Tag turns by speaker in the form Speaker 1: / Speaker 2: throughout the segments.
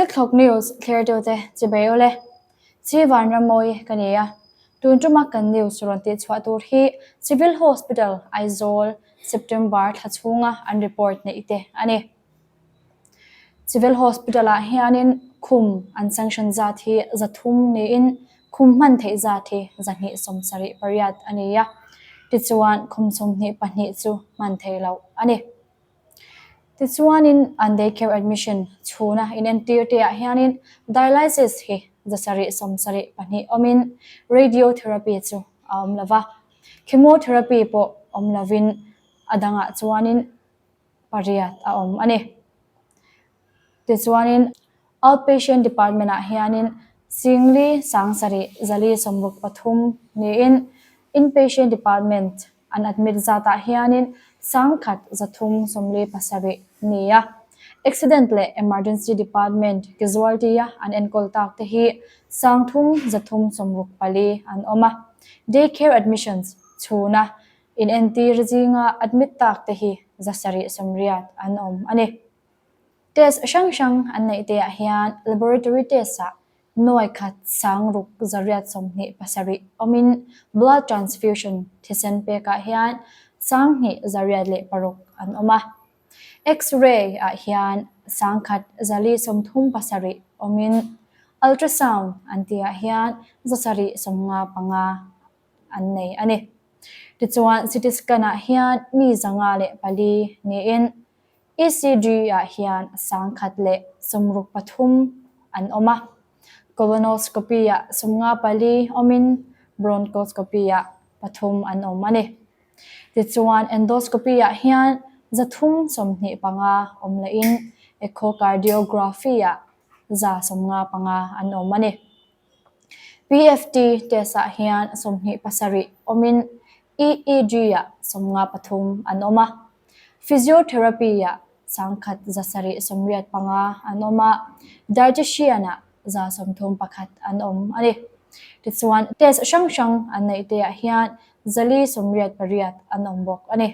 Speaker 1: Zikthlawk News thlertute chibei awle. Chi Vanrammawi ka ni a, tun tuma kan news rawn tihchhuah tur hi Civil Hospital, Aizawl, September thla chhunga an report neih te a ni. Civil Hospital-ah hianin khum an sanction zat hi 300 niin khum hman theih zat hi 278 a ni a, tichuan khum 22 chu hman theih loh a ni. Tichuanin an day care admission chhuna inentir te ah hianin dialysis hi 772 awmin radiotherapy chu a awm lova, chemotherapy pawh awm lovin a dangah chuanin pariat a awm a ni. Tichuanin Outpatient Department ah hianin Singli 7000 463 niin Inpatient Department an admit zatah hianin 1337 ni a. Accident leh Emergency Department casualty a an enkawl tak te hi 3364 an awm a. Day Care Admissions chhuna Inentir zinga admit tak te hi 780 an awm a ni. Test hrang hrang an neih te ah hian laboratory test ah nuai khat 6827 awmin blood transfusion thisen pek ah hian 2106 an awm a. X-ray ah hian 1437 awmin ultrasound an tih ah hian 795 an nei a ni. Tichuan CT scan ah hian mi 504 niin ECG ah hian 163 an awm a, colonoscopy ah 54 awmin bronchoscopy ah pathum an awm a ni. Tichuan endoscopy ah hian 325 awm lehin echocardiography ah 155 an awm a ni. PFT test ah hian 27 awmin EEG ah 53 an awm a, Physiotherapy ah 1785 an awm a, Dietitian ah 131 an awm a ni. Tichuan test hrang hrang an neih te ah hian 488 an awm bawk a ni.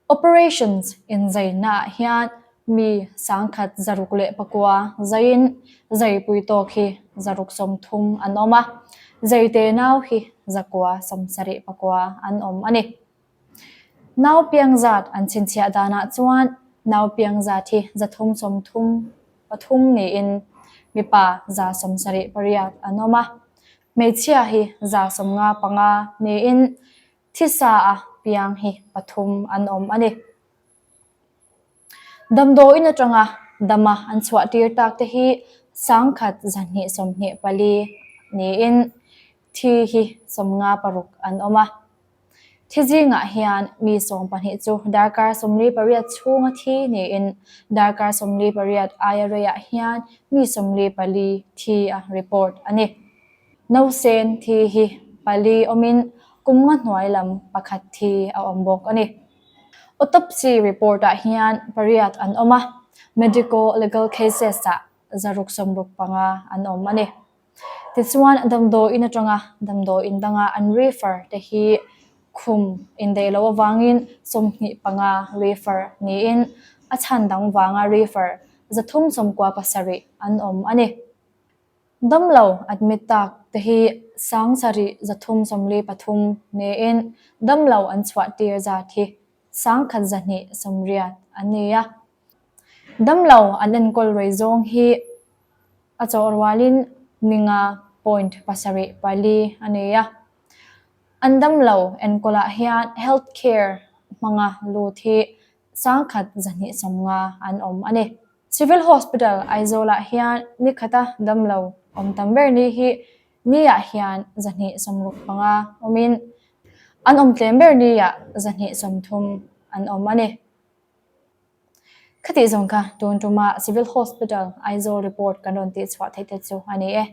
Speaker 1: Operations inzaina ah hian mi 1609 zaiin zaipui tawk hi 630 an awm a, zaite nau hi 979 an awm a ni. Nau piang zat an chhinchhiah danah chuan nau piang zat hi 333 niin mipa 78 an awm a, hmeichhia hi 155 niin Thisa a piang hi pathum an awm a ni. Damdawiin atanga dama an chhuah tir tak te hi 1224 niin thi hi 56 an awm a. Thi zingah hian mi 12 chu darkar 48 chhunga thi niin darkar 48 aia reiah hian mi 44 thi a report a ni. Nausen thi hi pali awmin kum nga hnuai lam pakhat thi a awm bawk a ni. Autopsy report ah hian pariat an awm a, medico legal cases ah 665 an awm a ni. Tichuan damdawiin atanga damdawiin danga an refer te hi khum indaih loh avangin 25 refer niin a chhan dang vanga refer 397 an awm a ni. Damlo admit tak te hi 7343 niin damlo an chhuah tir zat hi 1280 an ni a. Damlo an enkawl rei zawng hi a chawh rualin ninga point pasarih pali a ni a. An damlo enkawlah hian health care hmanga lut hi 1250 an awm a ni. Civil Hospital Aizawl-ah hian ni khata damlo awm tam ber ni hi ni-ah hian 265 awmin an awm tlem ber ni-ah 230 an awm a ni. Khatih zawng kha tun tuma Civil Hospital Aizawl report kan rawn tihchhuah theih te chu a ni e.